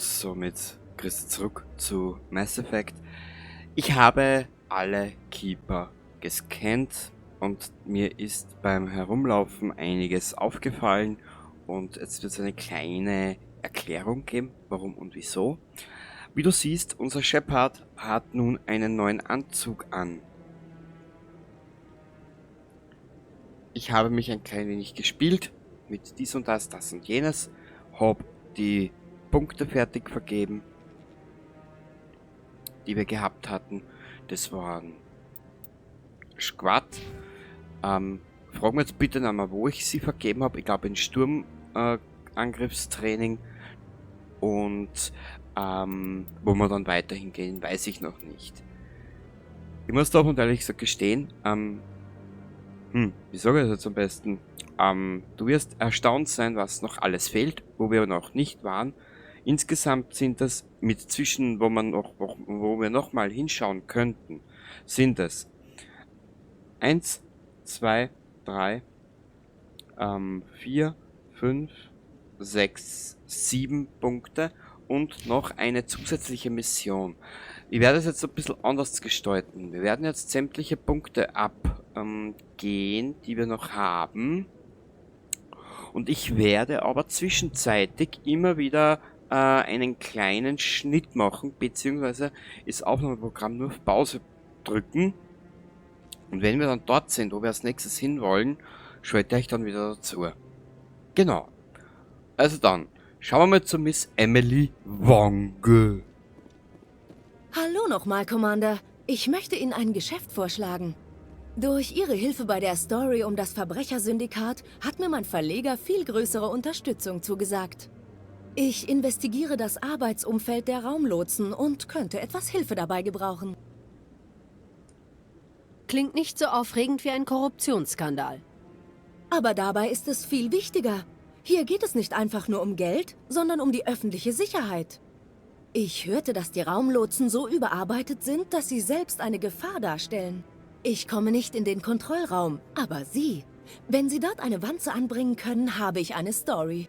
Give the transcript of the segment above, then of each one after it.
Somit grüß zurück zu Mass Effect. Ich habe alle Keeper gescannt und mir ist beim Herumlaufen einiges aufgefallen und jetzt wird es eine kleine Erklärung geben, warum und wieso. Wie du siehst, unser Shepard hat nun einen neuen Anzug an. Ich habe mich ein klein wenig gespielt mit dies und das, das und jenes, hab die Punkte fertig vergeben, die wir gehabt hatten. Das waren Squad. Frag mir jetzt bitte nochmal, wo ich sie vergeben hab. Ich glaub, in Sturmangriffstraining. Und wo wir dann weiterhin gehen, weiß ich noch nicht. Ich muss doch und ehrlich gesagt gestehen, wie sage ich das jetzt am besten? Du wirst erstaunt sein, was noch alles fehlt, wo wir noch nicht waren. Insgesamt sind das mit zwischen, wo man noch, wo, wo wir noch mal hinschauen könnten, sind es 1, 2, 3 4, 5, 6, 7 Punkte und noch eine zusätzliche Mission. Ich werde es jetzt ein bisschen anders gestalten. Wir werden jetzt sämtliche Punkte abgehen, die wir noch haben. Und ich werde aber zwischenzeitlich immer wieder einen kleinen Schnitt machen, beziehungsweise das Aufnahmeprogramm nur auf Pause drücken. Und wenn wir dann dort sind, wo wir als nächstes hinwollen, schalte ich dann wieder dazu. Genau. Also dann, schauen wir mal zu Miss Emily Wong. Hallo nochmal, Commander. Ich möchte Ihnen ein Geschäft vorschlagen. Durch Ihre Hilfe bei der Story um das Verbrechersyndikat hat mir mein Verleger viel größere Unterstützung zugesagt. Ich investigiere das Arbeitsumfeld der Raumlotsen und könnte etwas Hilfe dabei gebrauchen. Klingt nicht so aufregend wie ein Korruptionsskandal. Aber dabei ist es viel wichtiger. Hier geht es nicht einfach nur um Geld, sondern um die öffentliche Sicherheit. Ich hörte, dass die Raumlotsen so überarbeitet sind, dass sie selbst eine Gefahr darstellen. Ich komme nicht in den Kontrollraum, aber Sie. Wenn Sie dort eine Wanze anbringen können, habe ich eine Story.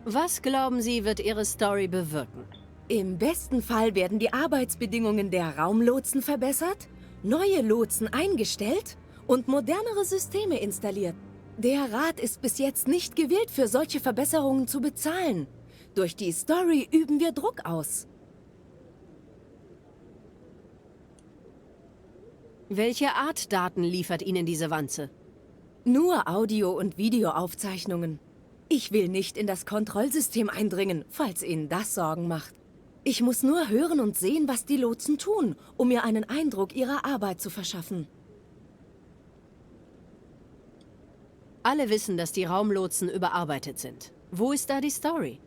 Was glauben Sie, wird Ihre Story bewirken? Im besten Fall werden die Arbeitsbedingungen der Raumlotsen verbessert, neue Lotsen eingestellt und modernere Systeme installiert. Der Rat ist bis jetzt nicht gewillt, für solche Verbesserungen zu bezahlen. Durch die Story üben wir Druck aus. Welche Art Daten liefert Ihnen diese Wanze? Nur Audio- und Videoaufzeichnungen. Ich will nicht in das Kontrollsystem eindringen, falls Ihnen das Sorgen macht. Ich muss nur hören und sehen, was die Lotsen tun, um mir einen Eindruck ihrer Arbeit zu verschaffen. Alle wissen, dass die Raumlotsen überarbeitet sind. Wo ist da die Story?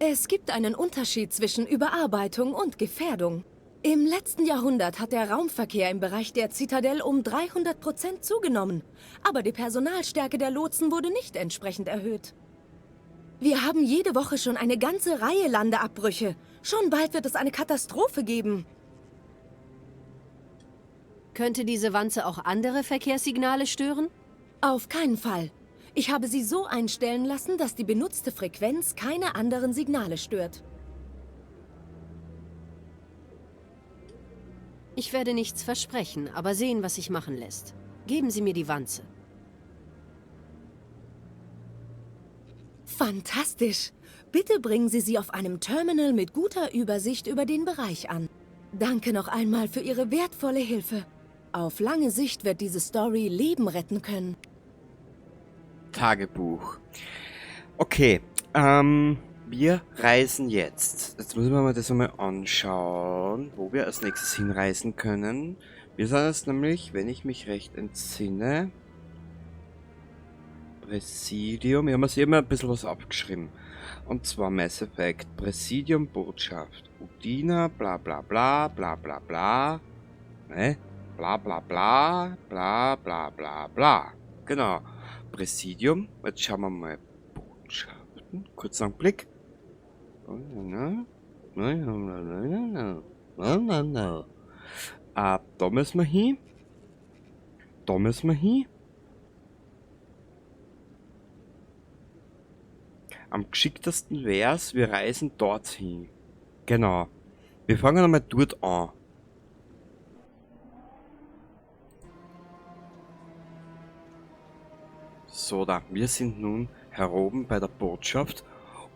Es gibt einen Unterschied zwischen Überarbeitung und Gefährdung. Im letzten Jahrhundert hat der Raumverkehr im Bereich der Zitadelle um 300% zugenommen. Aber die Personalstärke der Lotsen wurde nicht entsprechend erhöht. Wir haben jede Woche schon eine ganze Reihe Landeabbrüche. Schon bald wird es eine Katastrophe geben. Könnte diese Wanze auch andere Verkehrssignale stören? Auf keinen Fall. Ich habe sie so einstellen lassen, dass die benutzte Frequenz keine anderen Signale stört. Ich werde nichts versprechen, aber sehen, was sich machen lässt. Geben Sie mir die Wanze. Fantastisch! Bitte bringen Sie sie auf einem Terminal mit guter Übersicht über den Bereich an. Danke noch einmal für Ihre wertvolle Hilfe. Auf lange Sicht wird diese Story Leben retten können. Tagebuch. Okay, wir reisen jetzt. Jetzt müssen wir mal das einmal anschauen, wo wir als nächstes hinreisen können. Wir sind jetzt nämlich, wenn ich mich recht entsinne, Präsidium. Ich habe mir immer ein bisschen was abgeschrieben. Und zwar Mass Effect, Präsidium, Botschaft, Udina, bla bla bla, bla bla bla, ne? Bla bla bla, bla bla bla bla. Genau. Präsidium. Jetzt schauen wir mal Botschaften. Kurzer Blick. Da müssen wir hin. Da müssen wir hin. Am geschicktesten wär's, wir reisen dorthin. Genau. Wir fangen einmal dort an. So, da. Wir sind nun heroben bei der Botschaft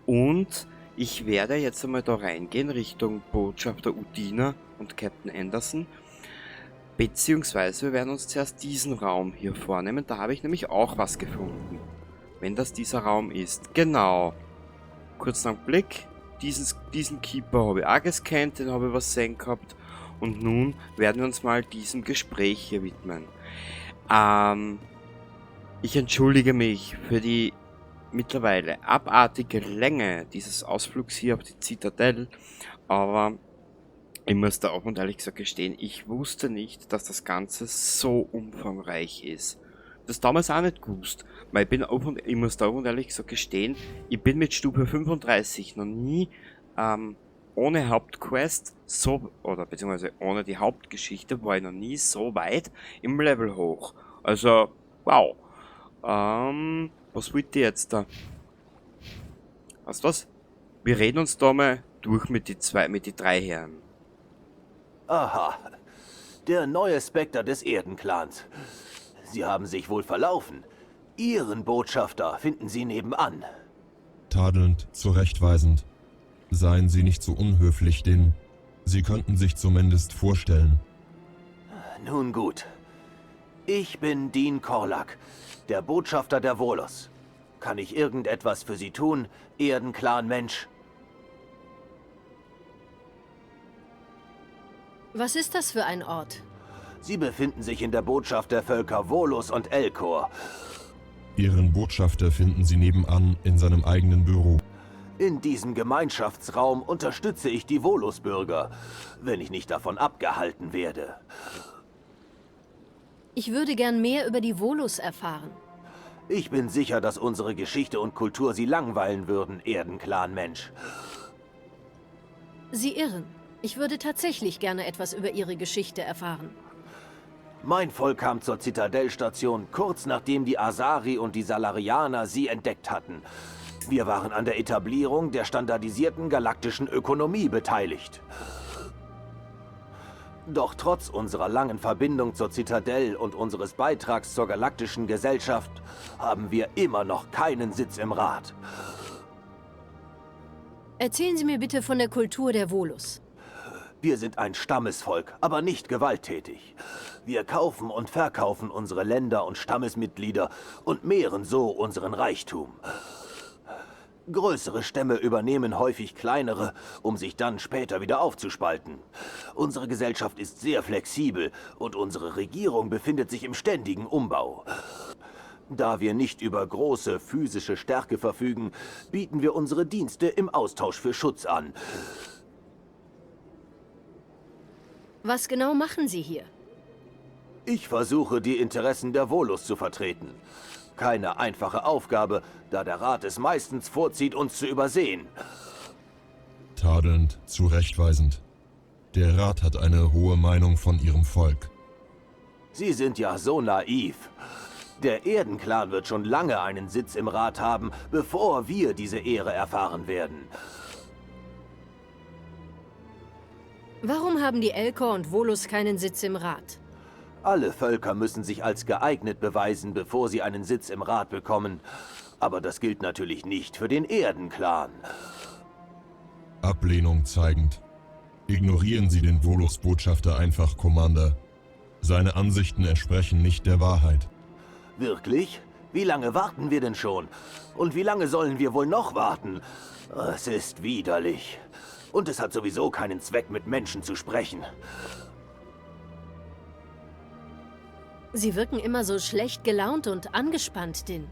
und ich werde jetzt einmal da reingehen Richtung Botschafter Udina und Captain Anderson. Beziehungsweise wir werden uns zuerst diesen Raum hier vornehmen. Da habe ich nämlich auch was gefunden. Wenn das dieser Raum ist. Genau. Kurzen Blick. Diesen Keeper habe ich auch gescannt, den habe ich was sehen gehabt. Und nun werden wir uns mal diesem Gespräch hier widmen. Ich entschuldige mich für die mittlerweile abartige Länge dieses Ausflugs hier auf die Zitadelle, aber ich muss da auch und ehrlich gesagt gestehen, ich wusste nicht, dass das Ganze so umfangreich ist. Das damals auch nicht gewusst, weil ich bin auch und, ich muss da auch und ehrlich gesagt gestehen, ich bin mit Stufe 35 noch nie ohne Hauptquest so, oder beziehungsweise ohne die Hauptgeschichte, war ich noch nie so weit im Level hoch. Also, wow. Was wollt ihr jetzt da? Weißt du was? Wir reden uns da mal durch mit die zwei, mit die drei Herren. Aha. Der neue Spectre des Erdenclans. Sie haben sich wohl verlaufen. Ihren Botschafter finden Sie nebenan. Tadelnd, zurechtweisend. Seien Sie nicht so unhöflich, denn Sie könnten sich zumindest vorstellen. Nun gut. Ich bin Dean Korlak, der Botschafter der Volos. Kann ich irgendetwas für Sie tun, Erdenclan-Mensch? Was ist das für ein Ort? Sie befinden sich in der Botschaft der Völker Volos und Elcor. Ihren Botschafter finden Sie nebenan in seinem eigenen Büro. In diesem Gemeinschaftsraum unterstütze ich die Volos-Bürger, wenn ich nicht davon abgehalten werde. Ich würde gern mehr über die Volos erfahren. Ich bin sicher, dass unsere Geschichte und Kultur Sie langweilen würden, Erdenclan-Mensch. Sie irren. Ich würde tatsächlich gerne etwas über Ihre Geschichte erfahren. Mein Volk kam zur Zitadellstation kurz nachdem die Asari und die Salarianer sie entdeckt hatten. Wir waren an der Etablierung der standardisierten galaktischen Ökonomie beteiligt. Doch trotz unserer langen Verbindung zur Zitadelle und unseres Beitrags zur galaktischen Gesellschaft haben wir immer noch keinen Sitz im Rat. Erzählen Sie mir bitte von der Kultur der Volos. Wir sind ein Stammesvolk, aber nicht gewalttätig. Wir kaufen und verkaufen unsere Länder und Stammesmitglieder und mehren so unseren Reichtum. Größere Stämme übernehmen häufig kleinere, um sich dann später wieder aufzuspalten. Unsere Gesellschaft ist sehr flexibel und unsere Regierung befindet sich im ständigen Umbau. Da wir nicht über große physische Stärke verfügen, bieten wir unsere Dienste im Austausch für Schutz an. Was genau machen Sie hier? Ich versuche, die Interessen der Volos zu vertreten. Keine einfache Aufgabe, da der Rat es meistens vorzieht, uns zu übersehen. Tadelnd, zurechtweisend. Der Rat hat eine hohe Meinung von ihrem Volk. Sie sind ja so naiv. Der Erdenclan wird schon lange einen Sitz im Rat haben, bevor wir diese Ehre erfahren werden. Warum haben die Elcor und Volus keinen Sitz im Rat? Alle Völker müssen sich als geeignet beweisen, bevor sie einen Sitz im Rat bekommen. Aber das gilt natürlich nicht für den Erdenclan. Ablehnung zeigend. Ignorieren Sie den Volus-Botschafter einfach, Commander. Seine Ansichten entsprechen nicht der Wahrheit. Wirklich? Wie lange warten wir denn schon? Und wie lange sollen wir wohl noch warten? Es ist widerlich. Und es hat sowieso keinen Zweck, mit Menschen zu sprechen. Sie wirken immer so schlecht gelaunt und angespannt, Din.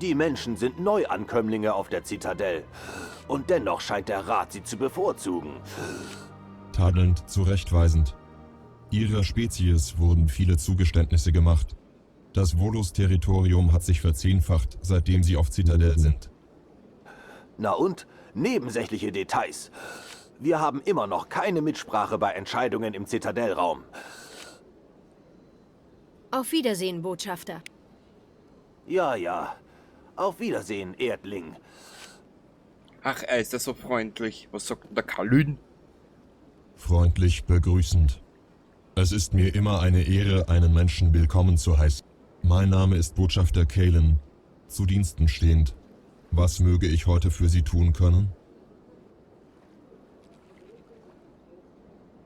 Die Menschen sind Neuankömmlinge auf der Zitadelle. Und dennoch scheint der Rat sie zu bevorzugen. Tadelnd, zurechtweisend. Ihrer Spezies wurden viele Zugeständnisse gemacht. Das Volus-Territorium hat sich verzehnfacht, seitdem sie auf Zitadelle sind. Na und? Nebensächliche Details. Wir haben immer noch keine Mitsprache bei Entscheidungen im Zitadellraum. Auf Wiedersehen, Botschafter. Ja, ja. Auf Wiedersehen, Erdling. Ach, er ist ja so freundlich. Was sagt denn der Kalün? Freundlich begrüßend. Es ist mir immer eine Ehre, einen Menschen willkommen zu heißen. Mein Name ist Botschafter Kalen, zu Diensten stehend. Was möge ich heute für Sie tun können?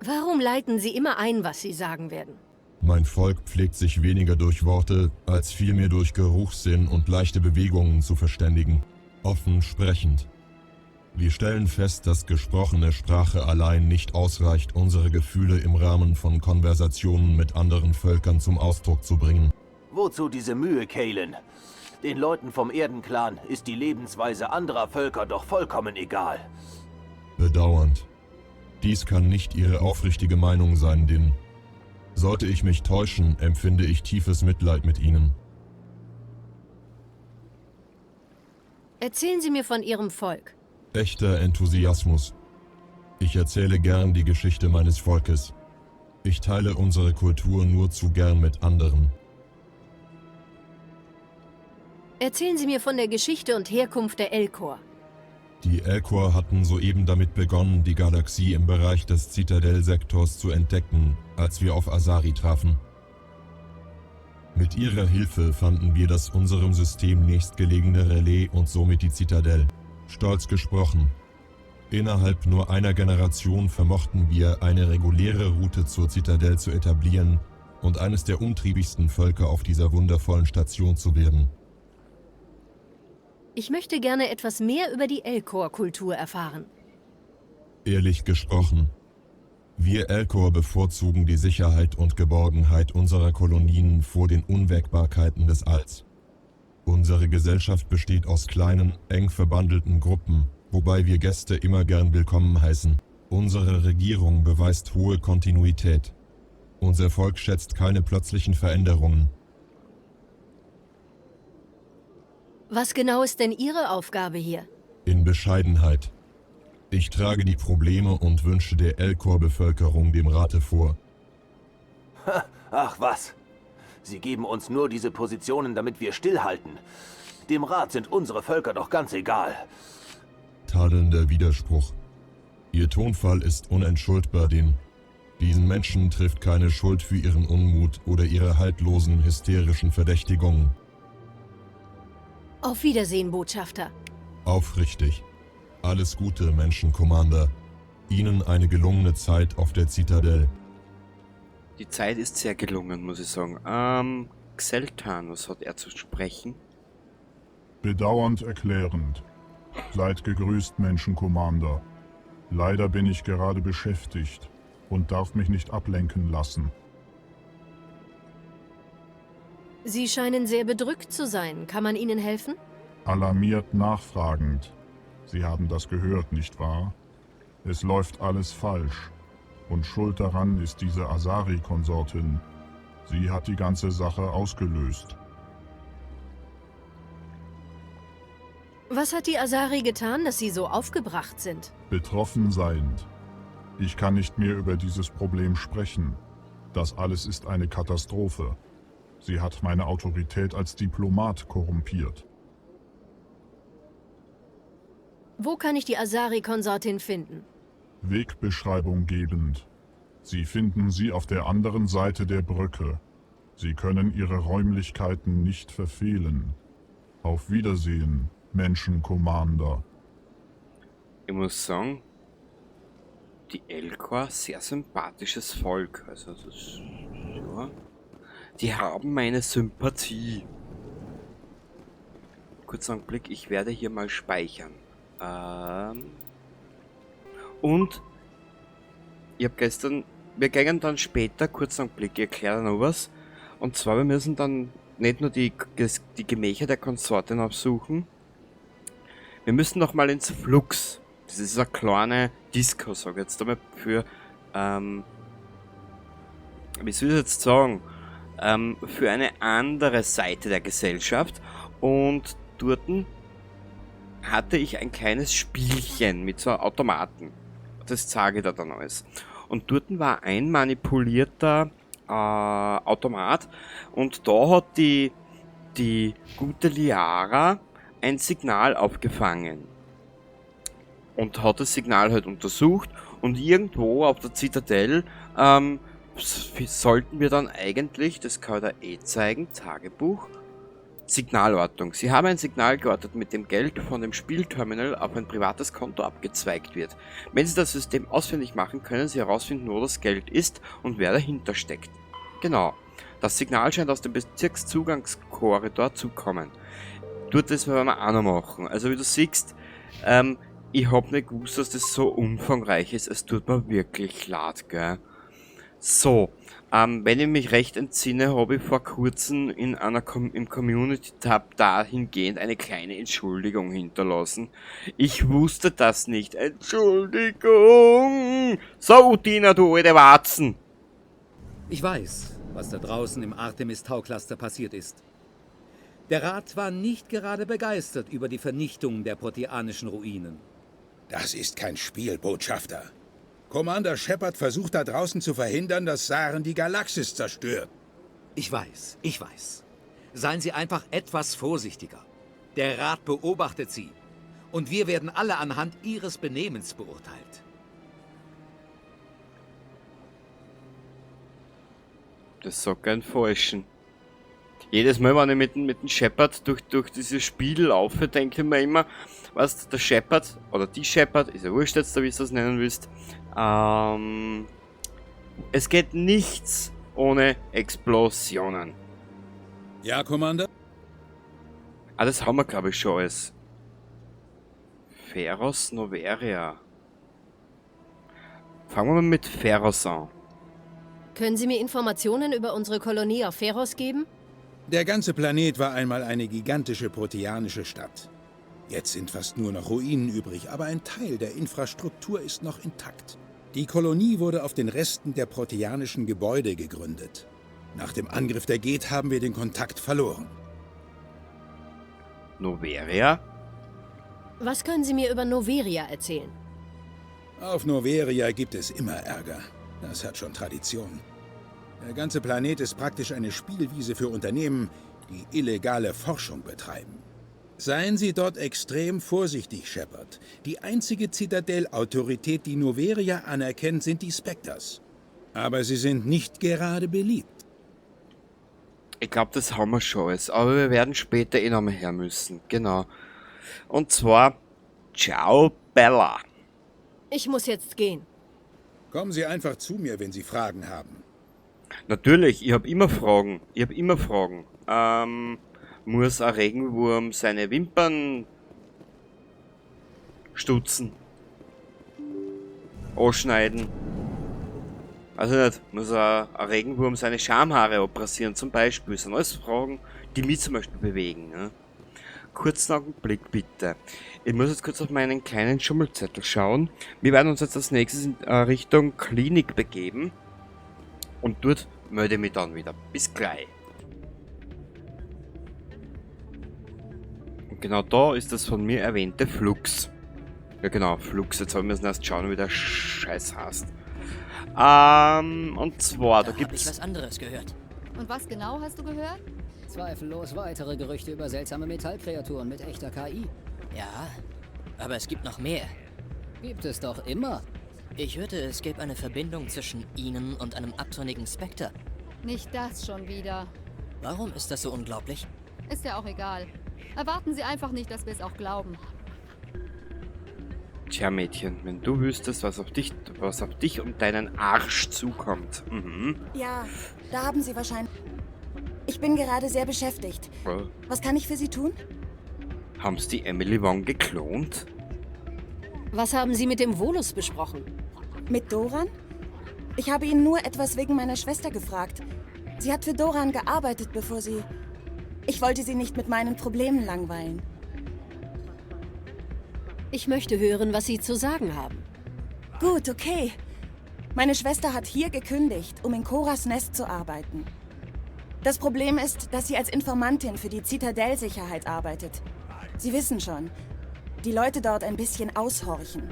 Warum leiten Sie immer ein, was Sie sagen werden? Mein Volk pflegt sich weniger durch Worte, als vielmehr durch Geruchssinn und leichte Bewegungen zu verständigen. Offen sprechend. Wir stellen fest, dass gesprochene Sprache allein nicht ausreicht, unsere Gefühle im Rahmen von Konversationen mit anderen Völkern zum Ausdruck zu bringen. Wozu diese Mühe, Kalen? Den Leuten vom Erdenclan ist die Lebensweise anderer Völker doch vollkommen egal. Bedauernd. Dies kann nicht Ihre aufrichtige Meinung sein, Din. Sollte ich mich täuschen, empfinde ich tiefes Mitleid mit Ihnen. Erzählen Sie mir von Ihrem Volk. Echter Enthusiasmus. Ich erzähle gern die Geschichte meines Volkes. Ich teile unsere Kultur nur zu gern mit anderen. Erzählen Sie mir von der Geschichte und Herkunft der Elcor. Die Elcor hatten soeben damit begonnen, die Galaxie im Bereich des Zitadellsektors zu entdecken, als wir auf Asari trafen. Mit ihrer Hilfe fanden wir das unserem System nächstgelegene Relais und somit die Zitadelle. Stolz gesprochen. Innerhalb nur einer Generation vermochten wir, eine reguläre Route zur Zitadelle zu etablieren und eines der umtriebigsten Völker auf dieser wundervollen Station zu werden. Ich möchte gerne etwas mehr über die Elcor-Kultur erfahren. Ehrlich gesprochen, wir Elcor bevorzugen die Sicherheit und Geborgenheit unserer Kolonien vor den Unwägbarkeiten des Alls. Unsere Gesellschaft besteht aus kleinen, eng verbandelten Gruppen, wobei wir Gäste immer gern willkommen heißen. Unsere Regierung beweist hohe Kontinuität. Unser Volk schätzt keine plötzlichen Veränderungen. Was genau ist denn Ihre Aufgabe hier? In Bescheidenheit. Ich trage die Probleme und Wünsche der Elcor-Bevölkerung dem Rate vor. Ach was. Sie geben uns nur diese Positionen, damit wir stillhalten. Dem Rat sind unsere Völker doch ganz egal. Tadelnder Widerspruch. Ihr Tonfall ist unentschuldbar, Din. Diesen Menschen trifft keine Schuld für ihren Unmut oder ihre haltlosen, hysterischen Verdächtigungen. Auf Wiedersehen, Botschafter. Aufrichtig. Alles Gute, Menschen-Commander. Ihnen eine gelungene Zeit auf der Zitadelle. Die Zeit ist sehr gelungen, muss ich sagen. Xeltan, was hat er zu sprechen? Bedauernd erklärend. Seid gegrüßt, Menschen-Commander. Leider bin ich gerade beschäftigt und darf mich nicht ablenken lassen. Sie scheinen sehr bedrückt zu sein. Kann man Ihnen helfen? Alarmiert nachfragend. Sie haben das gehört, nicht wahr? Es läuft alles falsch. Und schuld daran ist diese Asari-Konsortin. Sie hat die ganze Sache ausgelöst. Was hat die Asari getan, dass Sie so aufgebracht sind? Betroffen seiend. Ich kann nicht mehr über dieses Problem sprechen. Das alles ist eine Katastrophe. Sie hat meine Autorität als Diplomat korrumpiert. Wo kann ich die Asari-Konsortin finden? Wegbeschreibung gebend. Sie finden sie auf der anderen Seite der Brücke. Sie können ihre Räumlichkeiten nicht verfehlen. Auf Wiedersehen, Menschen-Commander. Ich muss sagen, die Elcor, sehr sympathisches Volk. Also das, ja, die haben meine Sympathie. Kurzer Augenblick, ich werde hier mal speichern. Und ich hab gestern, wir gehen dann später, kurzer Augenblick, ich erkläre noch was. Und zwar, wir müssen dann nicht nur die Gemächer der Konsortin aufsuchen. Wir müssen noch mal ins Flux. Das ist eine kleine Disco, sag ich jetzt einmal, für, wie soll ich jetzt sagen, für eine andere Seite der Gesellschaft. Und dort hatte ich ein kleines Spielchen mit so Automaten. Das zeige ich da dann alles. Und dort war ein manipulierter Automat und da hat die gute Liara ein Signal aufgefangen. Und hat das Signal halt untersucht und irgendwo auf der Zitadelle sollten wir dann eigentlich, das kann ich da eh zeigen, Tagebuch, Signalortung. Sie haben ein Signal geortet, mit dem Geld von dem Spielterminal auf ein privates Konto abgezweigt wird. Wenn Sie das System ausfindig machen, können Sie herausfinden, wo das Geld ist und wer dahinter steckt. Genau. Das Signal scheint aus dem Bezirkszugangskorridor zu kommen. Tut das werden wir auch noch machen. Also wie du siehst, ich hab nicht gewusst, dass das so umfangreich ist. Es tut mir wirklich leid, gell? So, wenn ich mich recht entsinne, habe ich vor kurzem in einer im Community-Tab dahingehend eine kleine Entschuldigung hinterlassen. Ich wusste das nicht. Entschuldigung! So, Udina, du alte Warzen! Ich weiß, was da draußen im Artemis-Tau-Cluster passiert ist. Der Rat war nicht gerade begeistert über die Vernichtung der proteanischen Ruinen. Das ist kein Spiel, Botschafter. Commander Shepard versucht da draußen zu verhindern, dass Saren die Galaxis zerstört. Ich weiß, ich weiß. Seien Sie einfach etwas vorsichtiger. Der Rat beobachtet Sie. Und wir werden alle anhand Ihres Benehmens beurteilt. Das sagt kein Falschen. Jedes Mal, wenn ich mit dem Shepard durch dieses Spiel laufe, denke ich mir immer, was der Shepard oder die Shepard, ist ja wurscht jetzt, wie du das nennen willst, es geht nichts ohne Explosionen. Ja, Commander? Ah, das haben wir, glaub ich, schon alles. Feros Noveria. Fangen wir mal mit Feros an. Können Sie mir Informationen über unsere Kolonie auf Feros geben? Der ganze Planet war einmal eine gigantische proteanische Stadt. Jetzt sind fast nur noch Ruinen übrig, aber ein Teil der Infrastruktur ist noch intakt. Die Kolonie wurde auf den Resten der proteanischen Gebäude gegründet. Nach dem Angriff der Geth haben wir den Kontakt verloren. Noveria? Was können Sie mir über Noveria erzählen? Auf Noveria gibt es immer Ärger. Das hat schon Tradition. Der ganze Planet ist praktisch eine Spielwiese für Unternehmen, die illegale Forschung betreiben. Seien Sie dort extrem vorsichtig, Shepard. Die einzige Zitadell-Autorität, die Noveria anerkennt, sind die Spectres. Aber sie sind nicht gerade beliebt. Ich glaub, das haben wir schon alles. Aber wir werden später eh nochmal her müssen. Genau. Und zwar, ciao, Bella. Ich muss jetzt gehen. Kommen Sie einfach zu mir, wenn Sie Fragen haben. Natürlich, ich hab immer Fragen. Ich hab immer Fragen. Muss ein Regenwurm seine Wimpern stutzen? Anschneiden? Also nicht, muss ein Regenwurm seine Schamhaare abrasieren zum Beispiel. Das sind alles Fragen, die mich zum Beispiel bewegen. Ne? Kurzen Augenblick bitte. Ich muss jetzt kurz auf meinen kleinen Schummelzettel schauen. Wir werden uns jetzt als nächstes in Richtung Klinik begeben. Und dort melde ich mich dann wieder. Bis gleich. Und genau da ist das von mir erwähnte Flux. Ja genau, Flux. Jetzt haben wir es erst schauen, wie der Scheiß heißt. Und zwar, da Da hab ich gibt's was anderes gehört. Und was genau hast du gehört? Zweifellos weitere Gerüchte über seltsame Metallkreaturen mit echter KI. Ja, aber es gibt noch mehr. Gibt es doch immer. Ich hörte, es gäbe eine Verbindung zwischen Ihnen und einem abtrünnigen Spectre. Nicht das schon wieder. Warum ist das so unglaublich? Ist ja auch egal. Erwarten Sie einfach nicht, dass wir es auch glauben. Tja, Mädchen, wenn du wüsstest, was auf dich und deinen Arsch zukommt. Ja, da haben Sie wahrscheinlich... Ich bin gerade sehr beschäftigt. Oh. Was kann ich für Sie tun? Haben Sie die Emily Wong geklont? Was haben Sie mit dem Volus besprochen? Mit Doran? Ich habe ihn nur etwas wegen meiner Schwester gefragt. Sie hat für Doran gearbeitet, bevor sie... Ich wollte sie nicht mit meinen Problemen langweilen. Ich möchte hören, was Sie zu sagen haben. Gut, okay. Meine Schwester hat hier gekündigt, um in Choras Nest zu arbeiten. Das Problem ist, dass sie als Informantin für die Zitadellsicherheit arbeitet. Sie wissen schon, die Leute dort ein bisschen aushorchen.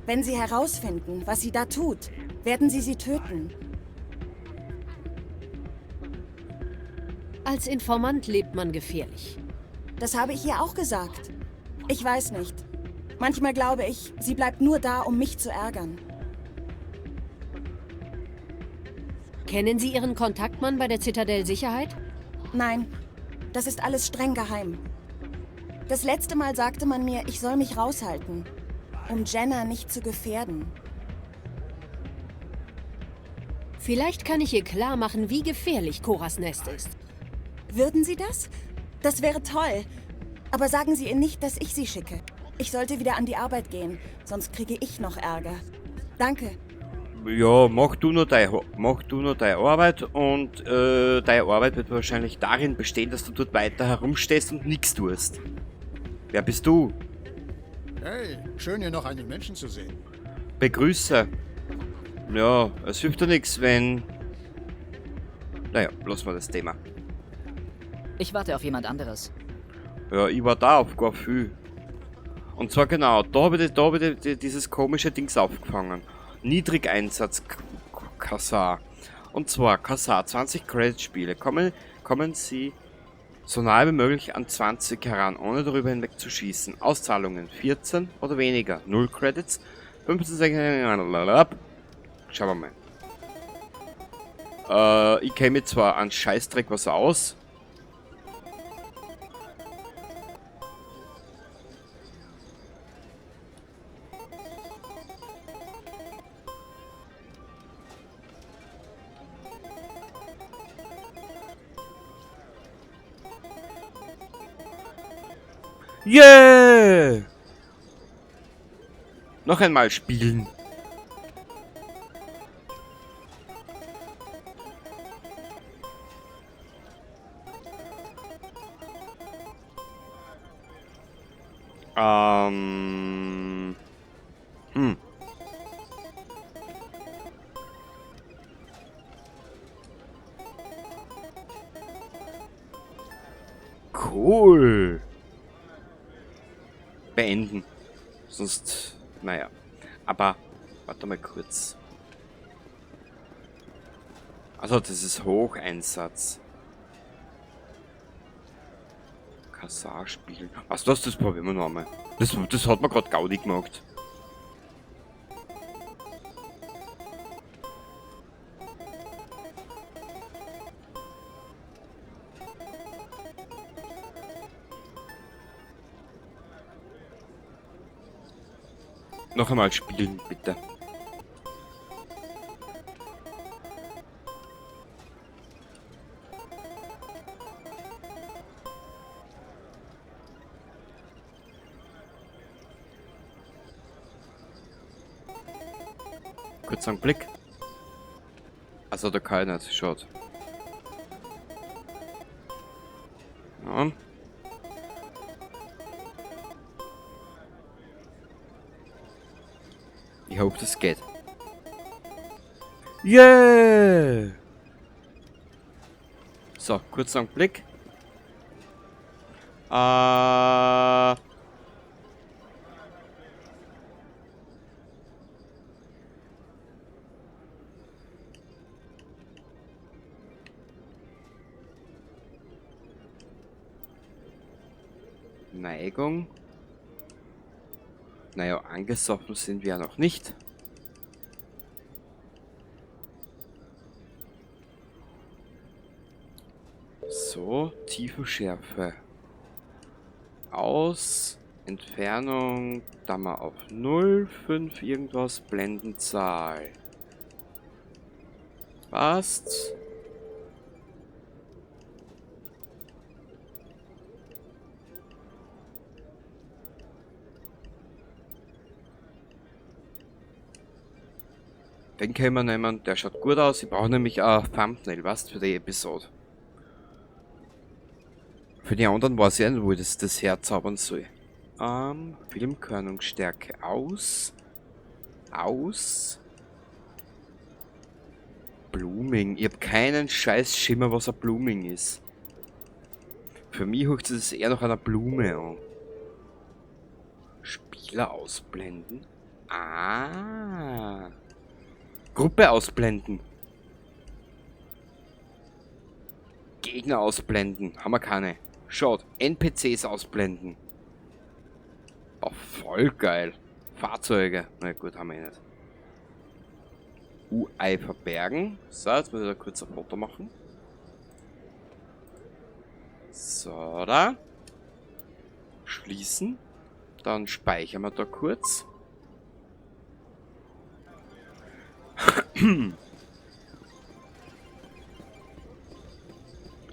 Wenn sie herausfinden, was sie da tut, werden sie sie töten. Als Informant lebt man gefährlich. Das habe ich ihr auch gesagt. Ich weiß nicht. Manchmal glaube ich, sie bleibt nur da, um mich zu ärgern. Kennen Sie Ihren Kontaktmann bei der Zitadell Sicherheit? Nein, das ist alles streng geheim. Das letzte Mal sagte man mir, ich soll mich raushalten, um Jenna nicht zu gefährden. Vielleicht kann ich ihr klar machen, wie gefährlich Koras Nest ist. Würden Sie das? Das wäre toll. Aber sagen Sie ihr nicht, dass ich sie schicke. Ich sollte wieder an die Arbeit gehen, sonst kriege ich noch Ärger. Danke. Ja, mach du nur deine Arbeit und deine Arbeit wird wahrscheinlich darin bestehen, dass du dort weiter herumstehst und nichts tust. Wer bist du? Hey, schön hier noch einen Menschen zu sehen. Begrüße. Ja, es hilft ja nichts, wenn... Naja, lassen wir das Thema. Ich warte auf jemand anderes. Ja, ich war da auf gar viel. Und zwar genau, da habe ich, dieses komische Dings aufgefangen. Niedrigeinsatz Quasar. Und zwar Quasar, 20 Credit-Spiele. Kommen Sie so nahe wie möglich an 20 heran, ohne darüber hinweg zu schießen. Auszahlungen 14 oder weniger, 0 Credits, 15, 16, blablabla. Schauen wir mal. Ich käme zwar an Scheißdreck was aus. Yeah! Noch einmal spielen. Cool. Beenden. Sonst, naja. Aber, warte mal kurz. Also, das ist Hocheinsatz. Quasar spielen. Was, das probieren wir noch einmal. Das hat mir grad Gaudi gemacht. Noch einmal spielen, bitte. Kurz einen Blick. Also da keiner schaut. Ja. Ich hoffe, das geht. Yeah! So, kurz einen Blick. Neigung. Naja, angesoffen sind wir ja noch nicht. So, Tiefenschärfe. Aus, Entfernung, da mal auf 0,5 irgendwas, Blendenzahl. Passt. Den können wir nehmen, der schaut gut aus. Ich brauche nämlich ein Thumbnail, was für die Episode. Für die anderen weiß ich nicht, wo ich das herzaubern soll. Filmkörnungsstärke aus. Aus. Blooming. Ich hab keinen scheiß Schimmer, was ein Blooming ist. Für mich hört sich das eher nach einer Blume an. Spieler ausblenden. Ah. Gruppe ausblenden. Gegner ausblenden. Haben wir keine. Schaut. N P Cs ausblenden. Oh, voll geil. Fahrzeuge. Na gut, haben wir eh nicht. UI verbergen. So, jetzt muss ich da kurz ein Foto machen. So, da. Schließen. Dann speichern wir da kurz.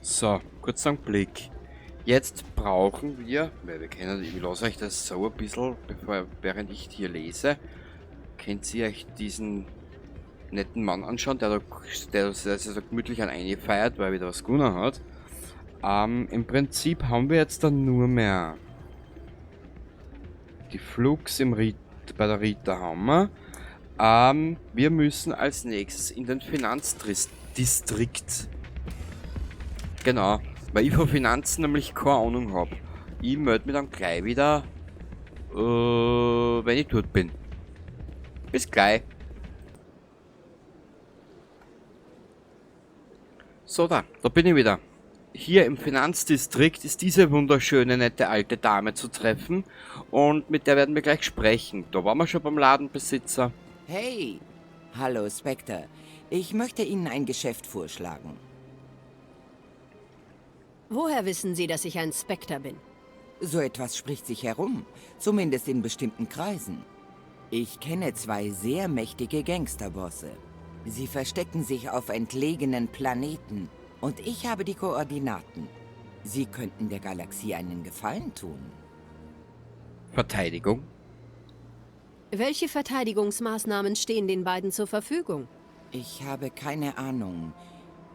So, kurz einen Blick. Jetzt brauchen wir, weil wir kennen, ich lasse euch das so ein bisschen, während ich hier lese, könnt ihr euch diesen netten Mann anschauen, der sich so gemütlich an eingefeiert, weil er wieder was gewonnen hat. Im Prinzip haben wir jetzt dann nur mehr die Flux im bei der Rita haben wir. Wir müssen als nächstes in den Finanzdistrikt. Genau, weil ich von Finanzen nämlich keine Ahnung hab. Ich melde mich dann gleich wieder, wenn ich dort bin. Bis gleich. So, da bin ich wieder. Hier im Finanzdistrikt ist diese wunderschöne, nette alte Dame zu treffen. Und mit der werden wir gleich sprechen. Da waren wir schon beim Ladenbesitzer. Hey, hallo Spectre. Ich möchte Ihnen ein Geschäft vorschlagen. Woher wissen Sie, dass ich ein Spectre bin? So etwas spricht sich herum, zumindest in bestimmten Kreisen. Ich kenne zwei sehr mächtige Gangsterbosse. Sie verstecken sich auf entlegenen Planeten und ich habe die Koordinaten. Sie könnten der Galaxie einen Gefallen tun. Verteidigung? Welche Verteidigungsmaßnahmen stehen den beiden zur Verfügung? Ich habe keine Ahnung,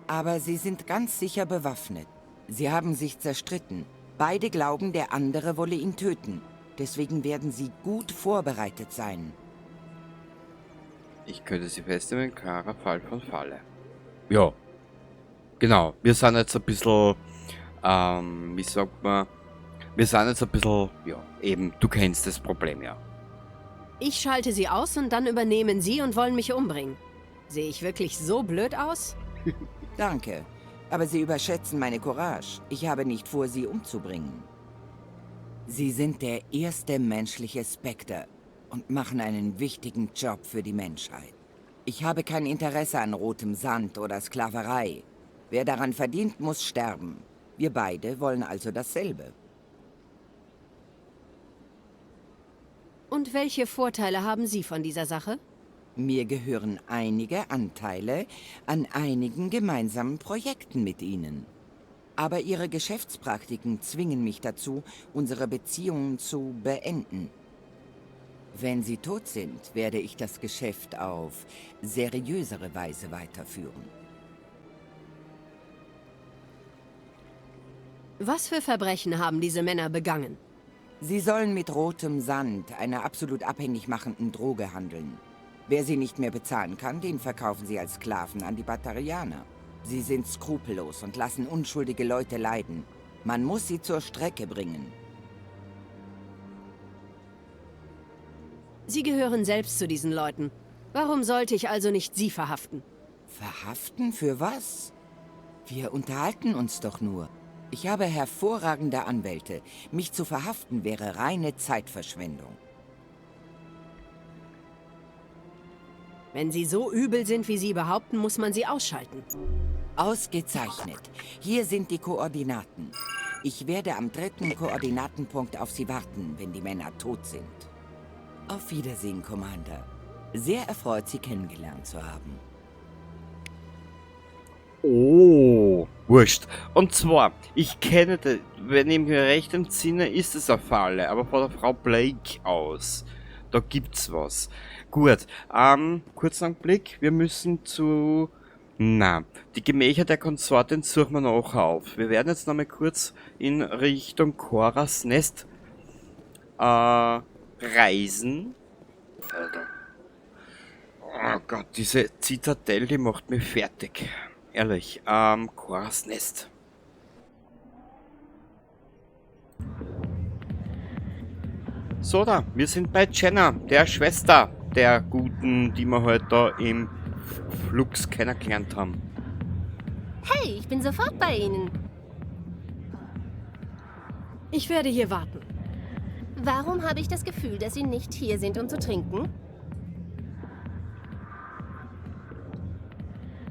aber sie sind ganz sicher bewaffnet. Sie haben sich zerstritten. Beide glauben, der andere wolle ihn töten. Deswegen werden sie gut vorbereitet sein. Ich könnte sie festnehmen, klarer Fall von Falle. Ja. Genau, wir sind jetzt ein bisschen, wie sagt man, wir sind jetzt ein bisschen, ja, eben, du kennst das Problem ja. Ich schalte sie aus und dann übernehmen sie und wollen mich umbringen. Sehe ich wirklich so blöd aus? Danke, aber Sie überschätzen meine Courage. Ich habe nicht vor, Sie umzubringen. Sie sind der erste menschliche Spectre und machen einen wichtigen Job für die Menschheit. Ich habe kein Interesse an rotem Sand oder Sklaverei. Wer daran verdient, muss sterben. Wir beide wollen also dasselbe. Und welche Vorteile haben Sie von dieser Sache? Mir gehören einige Anteile an einigen gemeinsamen Projekten mit Ihnen. Aber Ihre Geschäftspraktiken zwingen mich dazu, unsere Beziehungen zu beenden. Wenn Sie tot sind, werde ich das Geschäft auf seriösere Weise weiterführen. Was für Verbrechen haben diese Männer begangen? Sie sollen mit rotem Sand, einer absolut abhängig machenden Droge, handeln. Wer sie nicht mehr bezahlen kann, den verkaufen sie als Sklaven an die Batarianer. Sie sind skrupellos und lassen unschuldige Leute leiden. Man muss sie zur Strecke bringen. Sie gehören selbst zu diesen Leuten. Warum sollte ich also nicht Sie verhaften? Verhaften? Für was? Wir unterhalten uns doch nur. Ich habe hervorragende Anwälte. Mich zu verhaften wäre reine Zeitverschwendung. Wenn sie so übel sind, wie Sie behaupten, muss man sie ausschalten. Ausgezeichnet. Hier sind die Koordinaten. Ich werde am 3. Koordinatenpunkt auf Sie warten, wenn die Männer tot sind. Auf Wiedersehen, Commander. Sehr erfreut, Sie kennengelernt zu haben. Oh, wurscht. Und zwar, ich kenne, wenn ich mich recht entsinne, ist es eine Falle, aber von der Frau Blake aus. Da gibt's was. Gut, kurzen Augenblick, wir müssen zu... Na, die Gemächer der Konsortin suchen wir noch auf. Wir werden jetzt nochmal kurz in Richtung Choras Nest reisen. Alter. Oh Gott, diese Zitadelle, die macht mich fertig. Ehrlich, Choras Nest. So da, wir sind bei Jenna, der Schwester der Guten, die wir heute da im Flux kennengelernt haben. Hey, ich bin sofort bei Ihnen. Ich werde hier warten. Warum habe ich das Gefühl, dass Sie nicht hier sind, um zu trinken?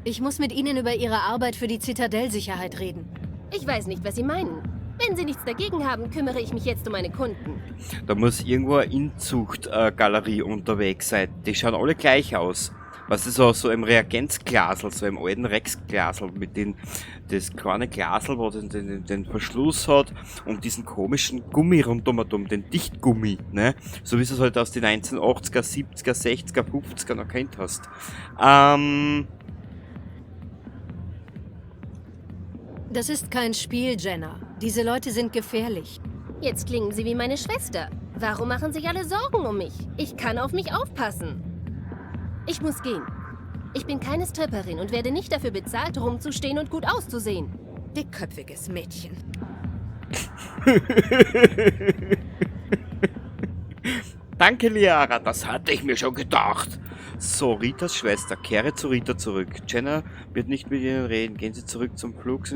Ich muss mit Ihnen über Ihre Arbeit für die Zitadellsicherheit reden. Ich weiß nicht, was Sie meinen. Wenn Sie nichts dagegen haben, kümmere ich mich jetzt um meine Kunden. Da muss irgendwo eine Inzuchtgalerie unterwegs sein. Die schauen alle gleich aus. Was ist so im Reagenzglasl, so im alten Rexglasl, mit den, das kleine Glasl, wo den Verschluss hat und diesen komischen Gummi rundum, den Dichtgummi, ne? So wie du es halt aus den 1980er, 70er, 60er, 50er noch kennt hast. Das ist kein Spiel, Jenna. Diese Leute sind gefährlich. Jetzt klingen Sie wie meine Schwester. Warum machen sich alle Sorgen um mich? Ich kann auf mich aufpassen. Ich muss gehen. Ich bin keine Stripperin und werde nicht dafür bezahlt, rumzustehen und gut auszusehen. Dickköpfiges Mädchen. Danke, Liara, das hatte ich mir schon gedacht. So, Ritas Schwester, kehre zu Rita zurück. Jenna wird nicht mit Ihnen reden. Gehen Sie zurück zum Flug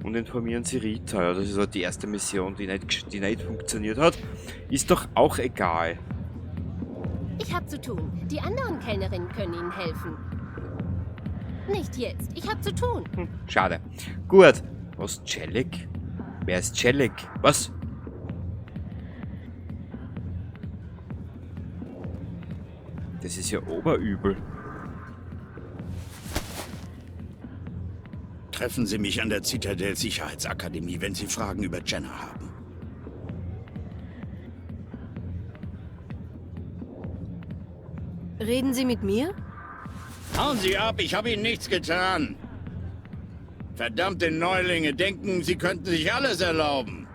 und informieren Sie Rita. Ja, das ist halt die erste Mission, die nicht funktioniert hat. Ist doch auch egal. Ich hab zu tun. Die anderen Kellnerinnen können Ihnen helfen. Nicht jetzt. Ich hab zu tun. Schade. Gut. Was, Chellick? Wer ist Chellick? Was? Das ist ja oberübel. Treffen Sie mich an der Zitadell Sicherheitsakademie, wenn Sie Fragen über Jenna haben. Reden Sie mit mir? Hauen Sie ab, ich habe Ihnen nichts getan. Verdammte Neulinge denken, sie könnten sich alles erlauben.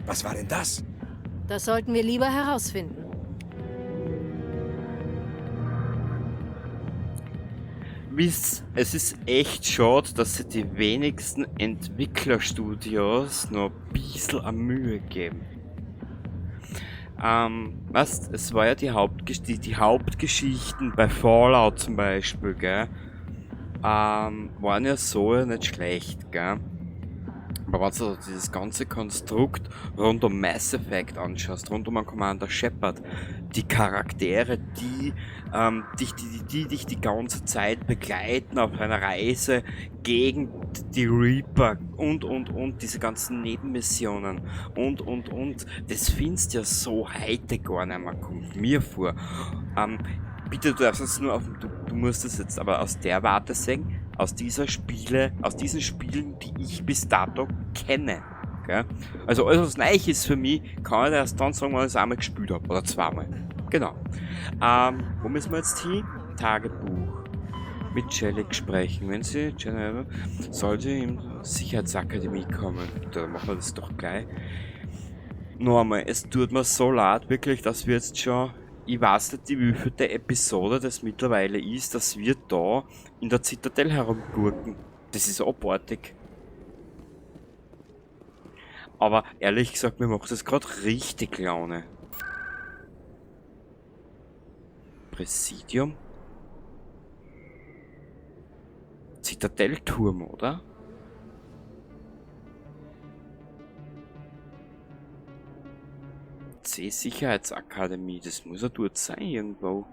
Was war denn das? Das sollten wir lieber herausfinden. Wisst, es ist echt schade, dass sich die wenigsten Entwicklerstudios noch ein bisschen an Mühe geben. Was? Es war ja die Hauptgeschichten bei Fallout zum Beispiel, gell? Waren ja so ja nicht schlecht, gell? Aber wenn du dieses ganze Konstrukt rund um Mass Effect anschaust, rund um Commander Shepard, die Charaktere, die dich die ganze Zeit begleiten auf einer Reise gegen die Reaper und, diese ganzen Nebenmissionen und, das findest du ja so heute gar nicht mehr, kommt mir vor. Bitte, du darfst es nur auf, du musst es jetzt aber aus der Warte sehen, aus dieser Spiele, aus diesen Spielen, die ich bis dato kenne. Gell? Also alles, was neu ist für mich, kann ich erst dann sagen, wenn ich es einmal gespielt habe. Oder zweimal. Genau. Wo müssen wir jetzt hin? Tagebuch. Mit Chellick sprechen. Wenn sie, Jenna, soll sie in Sicherheitsakademie kommen. Da machen wir das doch gleich. Noch einmal, es tut mir so leid, wirklich, dass wir jetzt schon... Ich weiß nicht, wie wievielte Episode das mittlerweile ist, dass wir da in der Zitadelle herumgurken. Das ist abartig. Aber ehrlich gesagt, mir macht das gerade richtig Laune. Präsidium? Zitadellturm, oder? C-Sicherheitsakademie, das muss ja dort sein irgendwo.